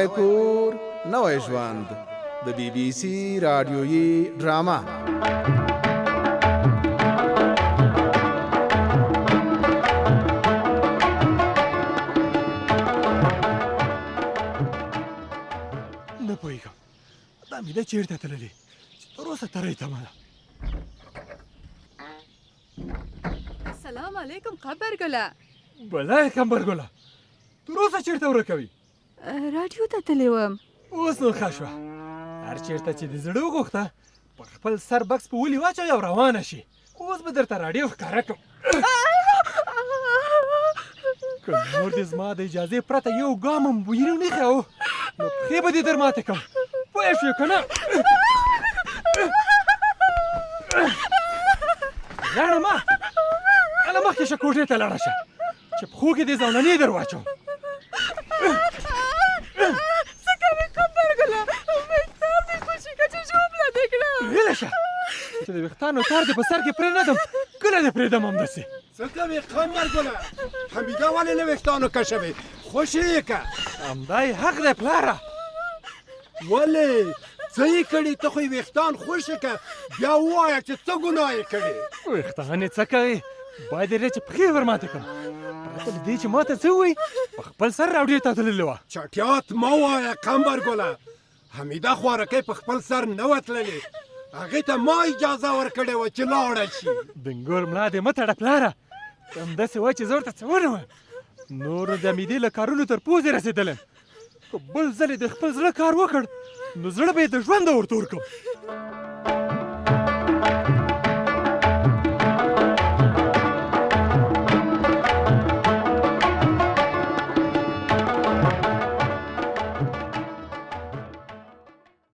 نوی کور نوی ژوند د بي بي سي راډیويي ډرامه. نه پوهېږم دا میده چېرته تللې چې تر اوسه ترې تمه ده. سلام علیکم قبرګله. بلا یې قمبرګله، تر اوسه چېرته ورکه وي؟ راډیو ته تللې وم. اوس نو ښه شوه، هر چېرته چې د زړه وغوښته په خپل سر بکس په ولي واچوي او روانه شي. اوس به درته راډیو ښکاره کړم. که نور دې زما د اجازې پرته یو ګام هم ویرو نه ښه نو پښې به دې در ماتې کړم، پوه شوې که نه؟ لاړه مه، هله مخکې شه، کوټې ته لاړه شه چې پښو کې دې زولنې در واچوم. څه کوې قمبرګله؟ ویښتان دې خوشې کړه چې ژوبله دې کړم. غلی شه چې د ویښتانو تار دې په سر کې پرې نه دم، کله دې پرېږدم همداسې. څه کوې قمبرګله؟ حمیده ولې له ویښتانو کشوې؟ خوشې یې که. همدا یې حق دی پلاره. ولې څه یې کړي؟ ته خو یې ویښتان خوشې که، بیا ووایه چې څه ګناه یې کړې. ویښتان یې څه کوې؟ باید یې چې پښې ور ماتې کړم، پرته له دې چې ماته څه ووایي په خپل سر راډیو ته تللې وه. چټیات مه وایه قمبرګله، حمیده خوارکۍ په خپل سر نه وه تللې، هغې ته ما اجازه ورکړې وه چې لاړه شي. بنګور ملا دې مه تړه پلاره، ته همداسې وایه چې زه ورته څه ونه وایم. نور نو د حمیدې له کارونو تر پوزې رسېدلی یم، که بل ځل یې د خپل زړه کار وکړ نو زړه به یې د ژونده ورته ورکړم.